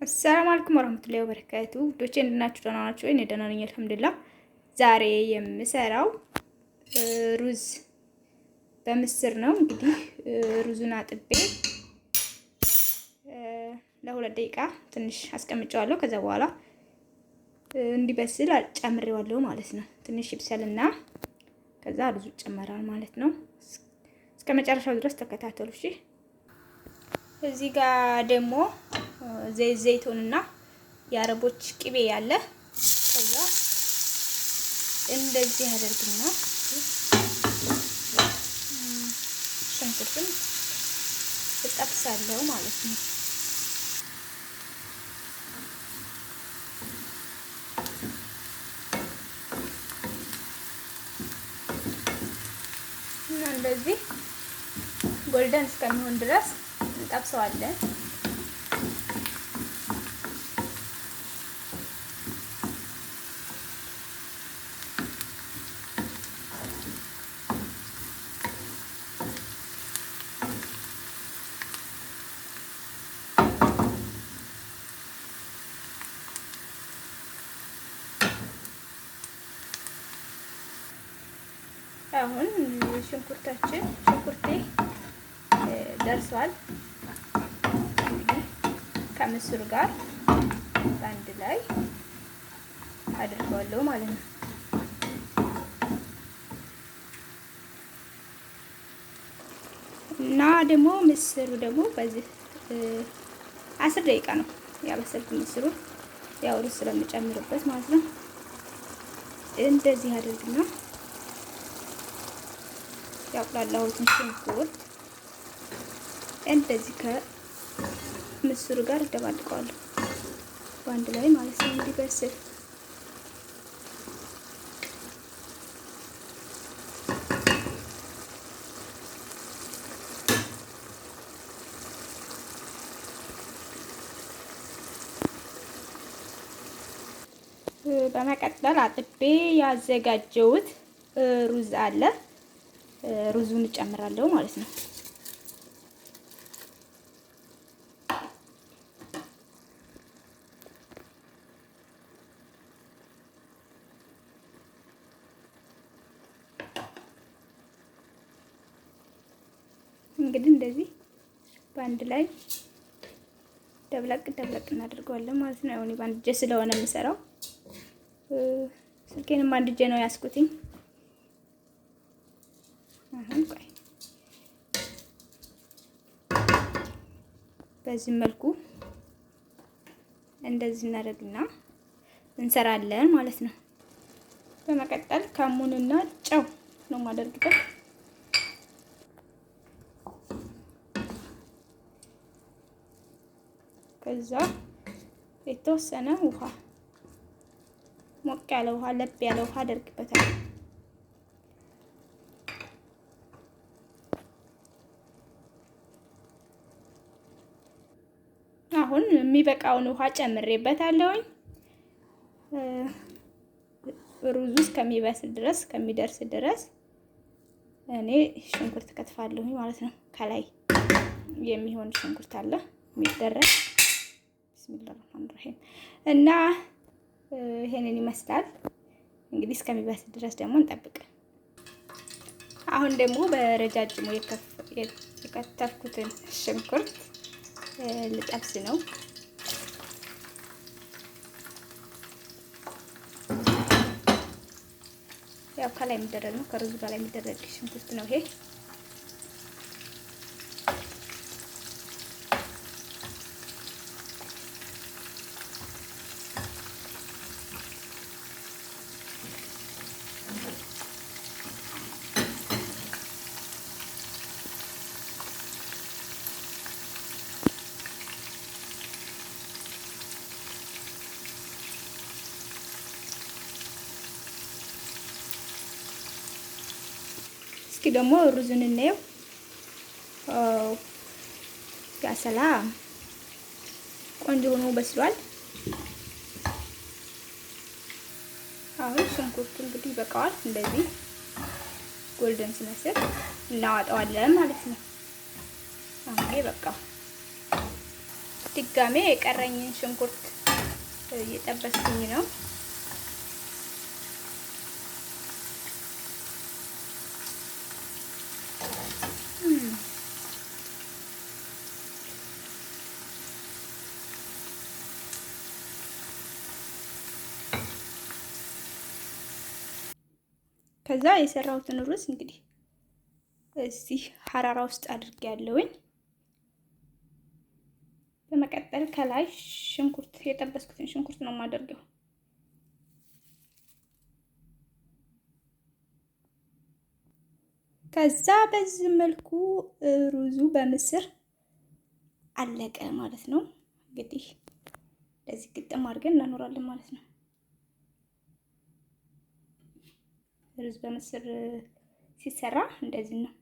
السلام عليكم ورحمة الله وبركاته። ውዶቼ እንዴት ናችሁ? ደህና ናችሁ ወይ? እኔ ደህና ነኝ الحمد لله። ዛሬ የምሰራው ሩዝ በምስር ነው። እንግዲህ ሩዙን አጥቤ ለ2 ደቂቃ ትንሽ አስቀምጨዋለሁ። ከዛ በኋላ እንዲበስል ጨምሬዋለሁ ማለት ነው። ትንሽ ይብሰልና ከዛ ሩዙ ይጨመራል ማለት ነው። እስከ መጨረሻው ድረስ ተከታተሉ እሺ። እዚህ ጋር ደግሞ ዘይት ዘይቱንና የአረቦች ቅቤ ያለ ከዛ እንደዚህ አደርግና ሽንኩርቱን እጠብሳለሁ ማለት ነው። እና እንደዚህ ጎልደን እስከሚሆን ድረስ እንጠብሰዋለን። አሁን ሽንኩርታችን ሽንኩርቴ ደርሷል። እንግዲህ ከምስሩ ጋር በአንድ ላይ አድርገዋለሁ ማለት ነው። እና ደግሞ ምስሩ ደግሞ በዚህ 10 ደቂቃ ነው ያበሰልኩ ምስሩ፣ ያው ሩዝ ስለምጨምርበት ማለት ነው። እንደዚህ አድርግና ያቁላላሁትን ሽንኩርት እንደዚህ ከምስሩ ጋር እደባልቀዋለሁ በአንድ ላይ ማለት ነው እንዲበስል። በመቀጠል አጥቤ ያዘጋጀሁት ሩዝ አለ። ሩዙን እጨምራለሁ ማለት ነው። እንግዲህ እንደዚህ በአንድ ላይ ደብለቅ ደብለቅ እናደርገዋለን ማለት ነው። እኔ በአንድ እጄ ስለሆነ የምሰራው ስልኬንም አንድ እጄ ነው ያስኩትኝ። አሁን ቆይ በዚህ መልኩ እንደዚህ እናደርግና እንሰራለን ማለት ነው። በመቀጠል ካሙንና ጨው ነው የማደርግበት። ከዛ የተወሰነ ውሃ፣ ሞቅ ያለ ውሃ፣ ለብ ያለ ውሃ አደርግበታለሁ። አሁን የሚበቃውን ውሃ ጨምሬበታለሁኝ። ሩዙ እስከሚበስል ድረስ፣ እስከሚደርስ ድረስ እኔ ሽንኩርት ከትፋለሁኝ ማለት ነው። ከላይ የሚሆን ሽንኩርት አለ የሚደረግ። بسم الله الرحمن الرحيم። እና ይሄንን ይመስላል እንግዲህ። እስከሚበስል ድረስ ደግሞ እንጠብቅ። አሁን ደግሞ በረጃጅሙ የከተፍኩትን ሽንኩርት ልጠብስ ነው። ያው ከላይ የሚደረግ ነው፣ ከሩዙ በላይ የሚደረግ ሽንኩርት ነው ይሄ። እስኪ ደግሞ ሩዙን እናየው። يا سلام ቆንጆ ሆኖ በስሏል። አሁን ሽንኩርቱ እንግዲህ ይበቃዋል። እንደዚህ golden ሲመስል እናዋጣዋለን ማለት ነው። አሁን ይሄ በቃ ድጋሜ የቀረኝን ሽንኩርት እየጠበስኩኝ ነው። ከዛ የሰራሁትን ሩዝ እንግዲህ እዚህ ሀራራ ውስጥ አድርጌያለሁኝ። በመቀጠል ከላይ ሽንኩርት የጠበስኩትን ሽንኩርት ነው የማደርገው። ከዛ በዚህ መልኩ ሩዙ በምስር አለቀ ማለት ነው። እንግዲህ እንደዚህ ግጥም አድርገን እናኖራለን ማለት ነው። ሩዝ በምስር ሲሰራ እንደዚህ ነው።